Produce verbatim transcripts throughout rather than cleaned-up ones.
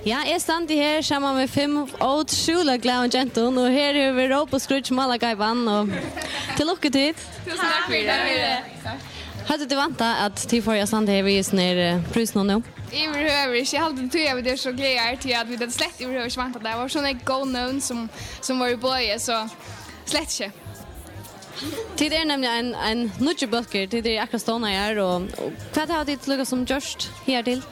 Ja, eg standi her saman við fimm ótrúliga glaðum gentum, og her hevur verið róp og skríggj, málað geipan, og til lukku tit. Túsund takk fyri. Høvdu tit væntað, at tit fóru at standa her við hesum her, eh, prísinum nú? Yvirhøvur ikki. Eg haldi, tí at vit eru so glaðar, tí at vit høvdu slett yvirhøvur ikki væntað tað. Tað vóru so nógv góð nøvn, sum, sum vóru í boði, so slett ikki. Tit eru nemliga ein, ein nýggjur bólkur, tit eru akkurát stovnaðir, og, og hvat hava tit líka sum gjørt higartil?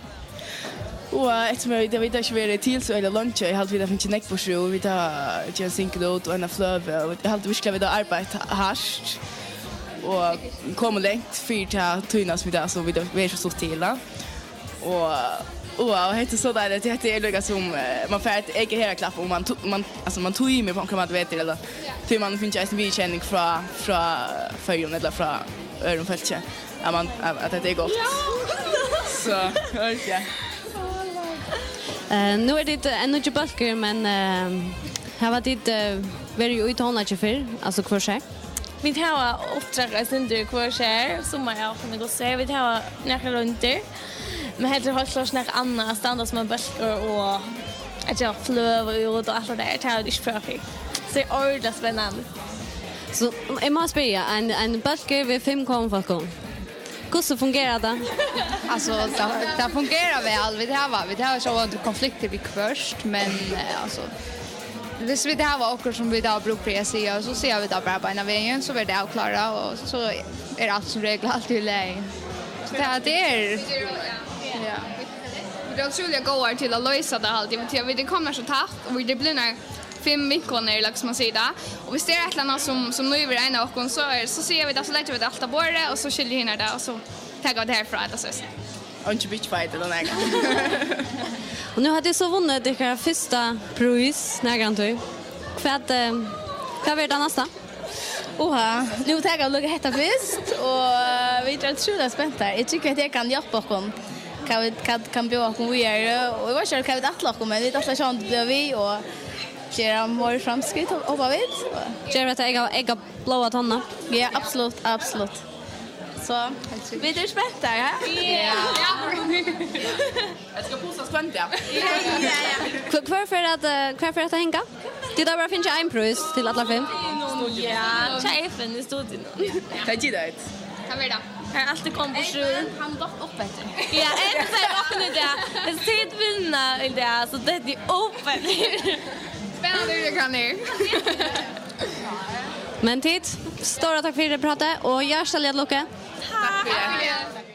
Og, eh, eftir meg, vit, vit hava ikki verið til so øgiliga leingi, eg haldi, vit hava fingið nógv burturúr, vit hava givið ein single út og eina fløgu, og eg haldi virkiliga, vit hava arbeitt hart og komið langt fyri ta tíðina, sum vit, altso, vit hava verið so stutt til, da. Og, og, og hetta er so deiligt, hetta er líka sum, eh, man fær eitt eget herðaklapp, og man, to- man, altso, man tímir á onkran máta betur, ella tí man fær eisini viðurkenning frá, frá Føroyum ella frá øðrum fólki, at man, at, at hetta er gott. So, ok. Eh, nú eru tit ein nýggjur bólkur, men, eh, hava tit, eh, verið í tónleiki fyrr, altso hvør sær? Vit hava upptrekið eitt sindur hvør sær, summi av okkum er góð sær. Vit hava nakrar royndir, men heldur heilt klárt nakað annað, at standa sum ein bólkur og at gera fløgu út og alt tað har, tað hava vit ikki prøvað fyrr. So tað er ordiliga spennandi. So, eg má spyrja, ein, ein bólkur við fimm konufólkum. Hvussu fungerar tað? Altso, tað, tað fungerar væl. Vit hava, vit hava sjálvandi konfliktir viðhvørt, men, eh, altso, hvis vit hava okkurt sum vit hava brúk fyri at siga, so siga vit tað bara beinanvegin, so verður tað avklárað, og so er alt sum regel altíð í lagi. So tað, tað er, ja. Vit eru ótrúliga góðar til at loysa tað, haldi eg, tí at vit eru komnar so tætt, og vit eru blivnar fimm vinkonur, ella hvussu man sigur tað. Og hvis tað er eitt ella annað sum, sum nívir ein av okkum, so er, so siga vit tað, so leggja vit alt á borðið, og so skilja hinar tað, og so taka vit tað herfrá, ella so. Einki bitch fight ella nakað. Og nú hava tit so vunnið tykkara fyrsta prís nakrantíð. Hvat, eh, hvat verður tað næsta? Oha, nú taka vit líka hetta fyrst, og vit eru ótrúliga spentar. Eg trúgvi, at eg kann hjálpa okkum, hvat vit, hvat kann bjóða okkum víðari, og eg veit ikki, hvat vit ætla okkum, men vit ætla sjálvandi at blíva við og gera meiri framskritt, hopa vit. Gera vit hetta egna, egna bláa tonna? Ja, absolutt, absolutt. So, vit eru spentar, ja? Ja. Eg skal pusta skjótt, ja. Ja, ja, ja. Hvar, hvar fer at, eh, hvar fer at hanga? Tit hava bara fingið ein prís til allar fimm. Ja, hjá F N í studio. Tað er tað. Hvat er tað? Har er altíð komið burtur. Hann datt upp eftir. Ja, ein fer okkum í dag. Tit vinna í dag, so datt eg upp eftir. Spennandi, vit kanna. Men tit, stóra takk fyri prátið og hjartaliga til lukku. Takk. Takk fyri.